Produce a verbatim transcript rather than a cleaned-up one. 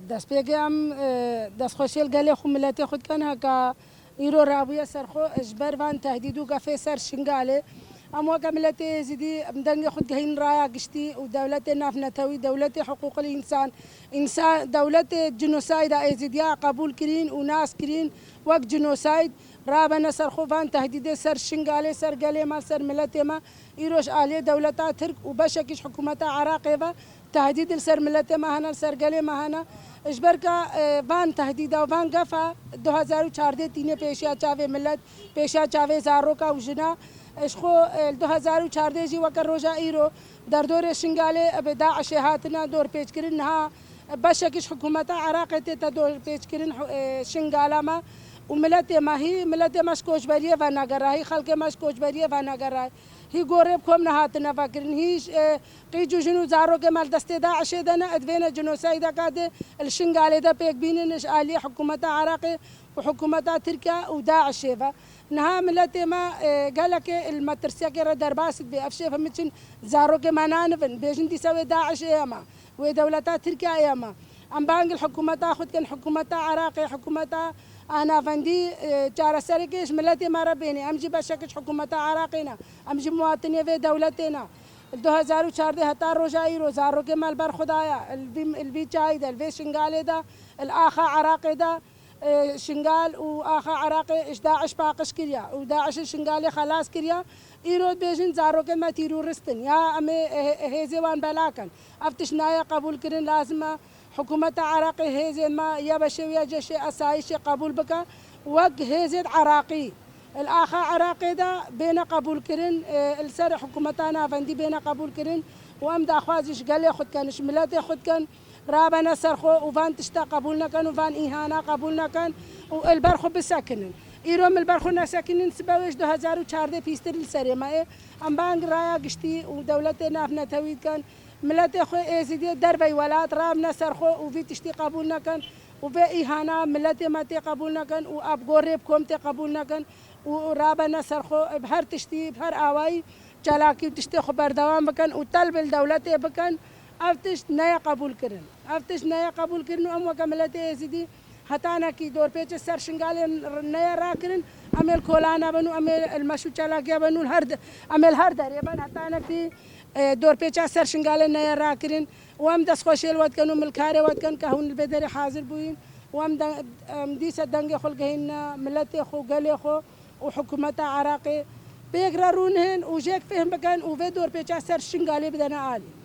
Destpêkê em, e, destxweşiyê li gelê xwe, miletê xwe dikin, heke îro rabûye ser xwe ji ber van tehdîd û gefê ser Şingalê. Em weke miletê Êzidî, em dengê xwe digehînin raya giştî û dewletê navnetewî, dewletê hiqûqil însan, însan, dewletê cinosayda Êzidiya qebûl kirîn û nas kirîn wek cinosayd. Rabene ser xwe van tehdîdê ser Şingalê, ser gelê me, ser miletê me. Îro ji aliyê dewleta Tirk û beşekî ji hikûmeta Iraqê ve tehdîd li ser miletê me hene, li ser gelê me hene. Ji ber ka, e, van tehdîda û van gefa du hezar û çardeh tîne pêşiya çavê milet, pêşiya çavê zaroka û jina. E, ji xwe, e, li du hezar û çardeh jî weke roja îro derdorê Şingalê, e, bi DAIŞê hatine dorpêçkirin. Niha, e, beşekî ji hikûmeta Iraqê tête dorpêçkirin, e, Şingala me û miletê me. Hî miletê me ji koçberiyê venegera, hî xelkê me ji koçberiyê venegera. Hî gorê bi kom nehatine vekirin. Hî, e, qîc û jin û zarokê me li destê DAIŞê de ne, divêne cinosaydeka dê li Şingalê de pêk bînin ji aliyê hikûmeta Iraqê û hikûmeta Tirkiye û DAIŞê ve. Niha miletê me, e, gelekê li metirsiyekê re derbas dibe. Ev şêf hemî çin zarokê me nanivin, bêjin dîsa wê DAIŞ ê me, wê dewleta Tirkiye ê me. Em bang li hikûmeta xwe dikin, hikûmeta Iraqê, hikûmeta a navendî, e, çaresereke ji miletê me re bêne. Em jî beşek ji hikûmeta Iraqê ne. Em jî muwatinê vê dewletê ne. Li du hezar û çardeh heta roja îro zarokê me li ber xwe daye. Li vî, li vî çayî de, li vê Şingalê de, li axa Iraqê de, e, Şingal û axa Iraqê ji DAIŞ paqij kiriye û DAIŞ li Şingalê xelas kiriye. Îro dibêjin zarokên me tîrorist in. Ya em ê, e, hêzê wan bela kin. Ev tişt nayê qebûlkirin, lazim e hikûmeta Iraqê hêzên me, YBŞ û YCŞ asayişê qebûl bike wek hêzên Iraqî. Li axa Iraqê de bêne qebûlkirin, e, li ser hikûmeta navendî bêne qebûlkirin û em daxwazî ji gelê xwe dikin, ji miletê xwe dikin, rabene ser xwe û van tişta qebûl nekin û van îhana qebûl nekin û li ber xwe bisekinin. Îro em li ber xwe nesekinin, sibe wê ji du hezar û çardeh pîstir li serê me ye. Em bang raya giştî û dewletê navnetewî dikin. Miletê xwe Êzidiyê dervey welat rabne ser xwe û vî tiştî qebûl nekin û vê îhana miletê me tê qebûl nekin û ev gorê bi kom tê qebûl nekin û rabene ser xwe bi her tiştî, bi her awayî çalakî û tiştê xwe berdewam bikin û telb li dewletê bikin. Ev tişt neye qebûl kirin. Ev tişt neye qebûl kirin û em weke miletê Êzidî hetanekî dorpêçê ser Şingalê neye rakirin. Em ê li kolan bin û em ê li meş û çalakiya bin û li her de-, em ê li her derê bin hetanekî, e, dorpêça ser Şingalê neye rakirin û em destxweşê li we dikin û milkarê we dikin ke hûn li vê derê hazir bûyîn û em de-, em dîsa dengê xwe ligehînine miletê xwe û gelê xwe û hikûmeta Iraqê pêk re rûnihên û jêk fêhm bikin û vê dorpêça ser Şingalê bidene alî.